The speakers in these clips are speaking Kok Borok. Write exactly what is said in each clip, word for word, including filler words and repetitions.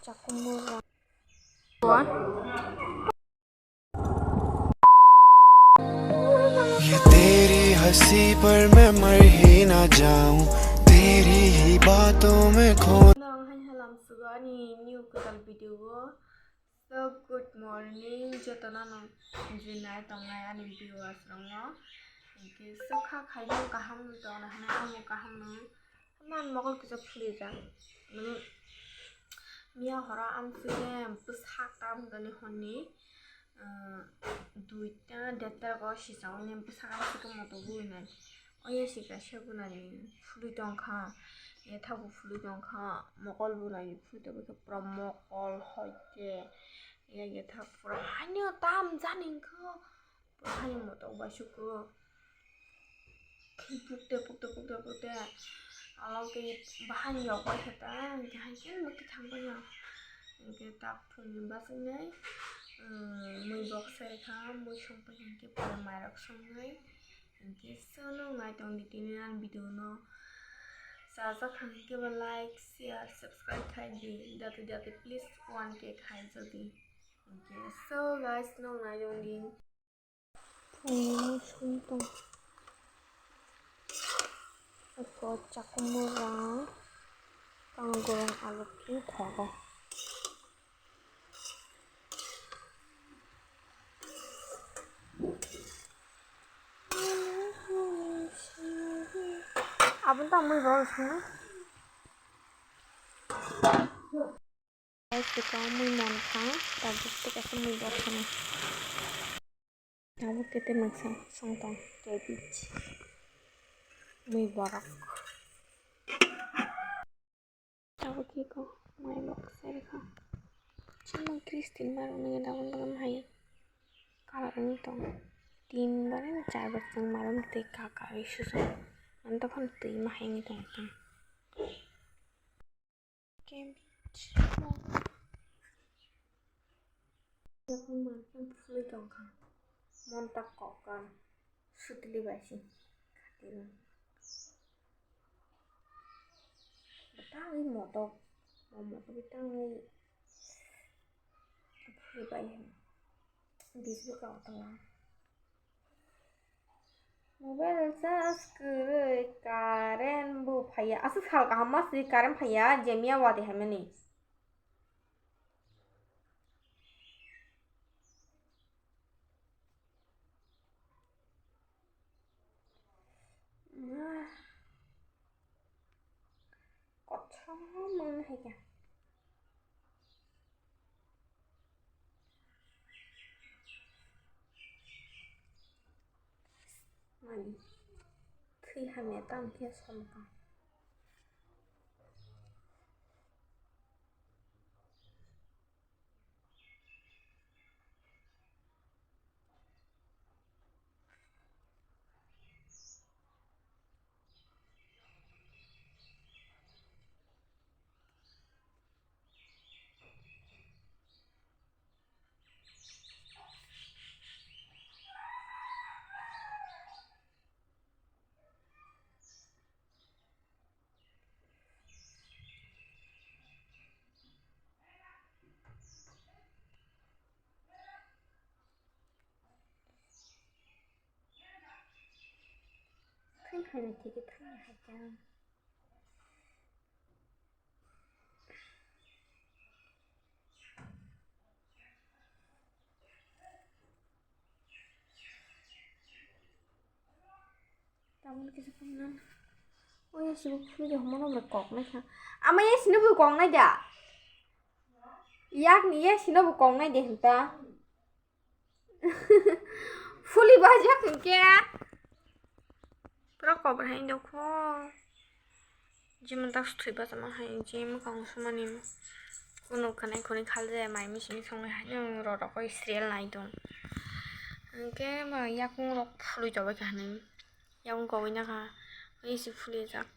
Chakumura. ये तेरी हंसी पर मैं मर ही ना जाऊं, तेरी ही बातों में खो Nang hai halam sugo ani new kwtal video o. So, good morning, jotono no jinai tongnai ani video aswrwngo. Hinkhe so kha khaino kaham no tongna hwnwi amo kaham no. Haman mokol kisa phulwijak. Mane, miya horo amsike bwsak tam gani honni, ah, duita derta go sisa oni bwsak amsike moto bui nai. Oya sika sebuna ni phulwi tongkha. Yathago phulwi tongkha. Mokol buna ni phulwi tongkha. Pura mokol hoite. Ya yathak pura haino tam jani wngkha. Bahai motok bai suko. Pukte, pukte, pukte, pukte. Along ke bahai yok bai khe ta, hinkhe hai khe mukti thang bai ya. Hinkhe tak phungni bachai nai, um, mui bok sai kha, mui song pai hinkhe pore mairok song nai. Hinkhe sono nai tong di tini ani video no. Chajak kha hinkhe bo like, share, subscribe khai di. Jate jate please one K khai jodi. Hinkhe so guys, nong nai tong di. Phungni song tong. Eko chakumura, tang gorong alu ki thogo. Aboni tang mui borok song. Guys, eko mui mon kha, tabuk tei kaisa mui borok song. Tabuk khe tei mangsa song tong, cabbage, mui borok. Tabuk khe eko mai bok sai kha. Chwng Christian marok nini tabuk tabuk hai kalar wng tong. Tin bar na char bar chwng marom tei kaka bai susa. Ang tokhan twi ma hai wngwi tong tong. Cabbage. Yaphang mankhe phulwi tongkha. Monta kokkan sutli bai se khatino. Betangwi motok, o motok betangwi phulwi bai hai. Bising kok tongma. Mobile charge kwrwi current bo phaiya. Aswk sal kaham ma se current phaiya, jemia wati haimani. Kothoma wngkha. Mani thwi hamya tamo khe somkha. Thang hai na thik thang hai ta. Tabuk kisa phone nang. O ya sibo phone de homo no kok nai kha. Ama ya sino bo kok nai da. Yak ni ya sino bo kok nai de hinta. Phuli bajak hinkhe. Pura kobor hai dokho. Jima tak suthui bachama hai je mwkhang sumani. Kunu kanai khuni khaljaya mai misini songnai hai nwng rorok o serial nai tong. Hinkhe ma yakung rok phulwi tongbai kha hinwi. Yakung kogwi nakha. Isi phulwi jak.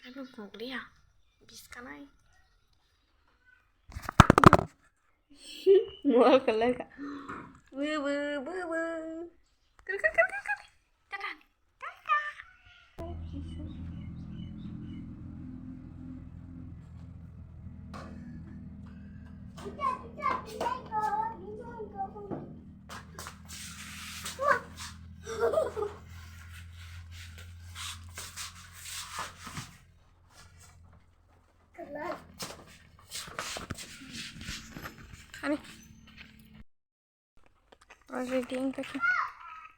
Ano kogli ya. Biskanai. Mual kalai ka. Bu bu bu bu. Kar kar kar kar kar. Tata. Tata. Ani. Already wngkha khe.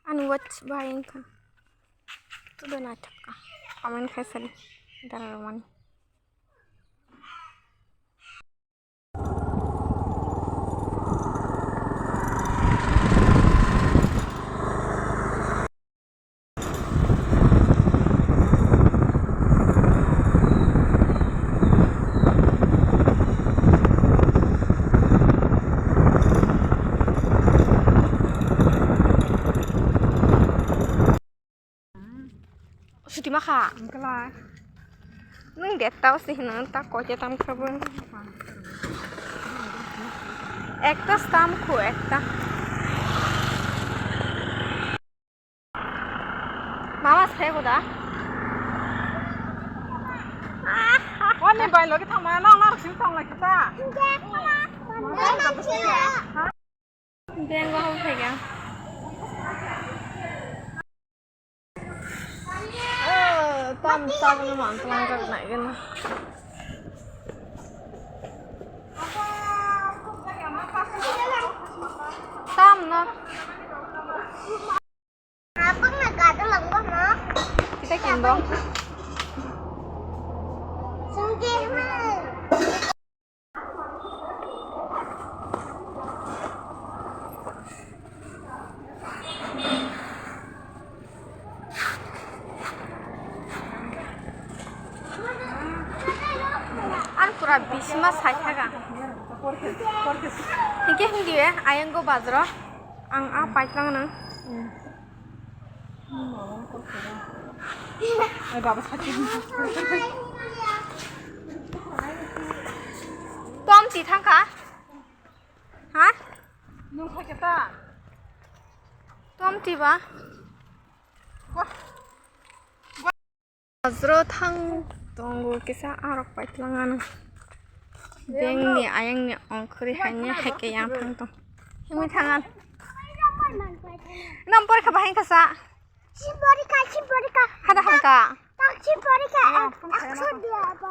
Ani watch bai wngkha. Todo naithok kha. Comment khai sadi. Dara romani. Suti ma kha? Wngkla. Nwng de tao se hino, ta koi te tam kha bo. Ekta stam khu ekta. Mama se bo da? Ani bai logi thangma, nang nar sim thang lagi ta. Beng go hau thai ga. Oh, tam tam no man tlang jak nai gana. Tam no. Kita kin dong. Ang pura bisma sai thaga. Hingke hindi be, ayang go bazaro. Ang a paitlang nang. Ai baba sakit. Tom ti thangkha? Ha? Nung sakit ta? Tom ti ba? Wah. Hojro thang tongo kisa arok paitlang ano. Bengni ayangni ongkhori haini haike yang thang tong. Himwi thangan. Nam porikha bahai kasa. Si porikha, si porikha. Hada halka. Tak si porikha. Akso dia apa?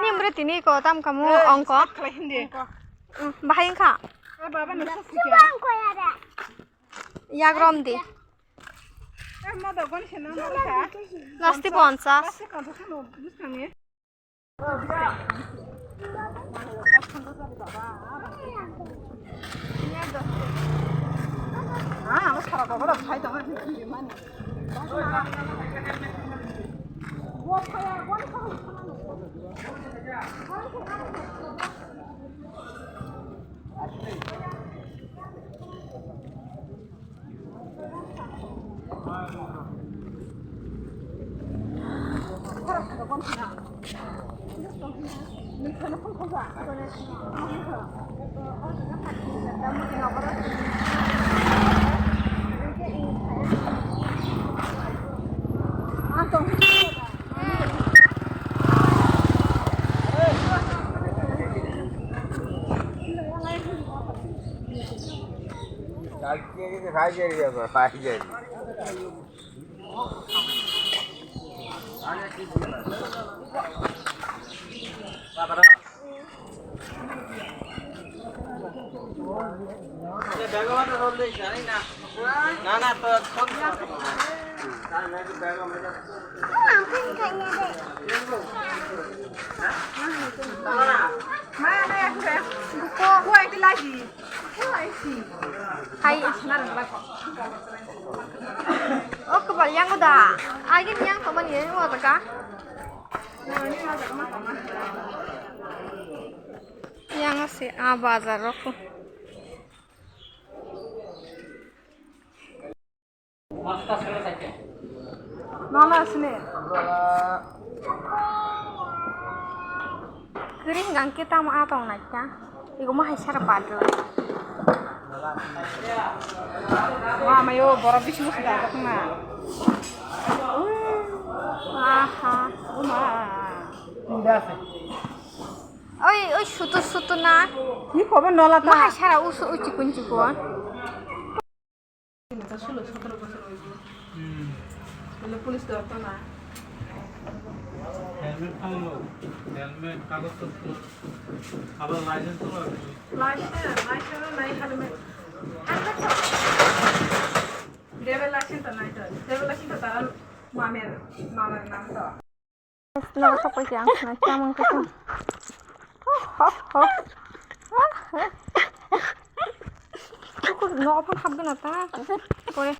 Nimre tini ko tam kamu ongko. Bahai kha. Baba nasa sikya. Yagrom di. Nasti ponchas. Hai. O kwbal yang da. Agin yang tongmani o jaga. Yang se a bazar rok. Mama sini. Kering gangke tamo atong naikha. Igo mo hai sara badlo. Wa mayo borok bisingo sida tongna. Aha. Uma. Oi, oi, sutu, sutu na. Ni khobor nola ta. Mahai sara usu, uchi kunchi ko. Sulo sotoro bosor oibo. Hmm. Bole police dorkar na. Helmet phallo, helmet, kagoj potro, abar license o lagbe. License, license o nai helmet. Helmet to. Driver license to nai to. Driver license to tara mamer, mamer nam to. Nogo sok paikha ang, nai chamung khe. Ho, ho, ho. Nogo phano hapgwna ta. Pore.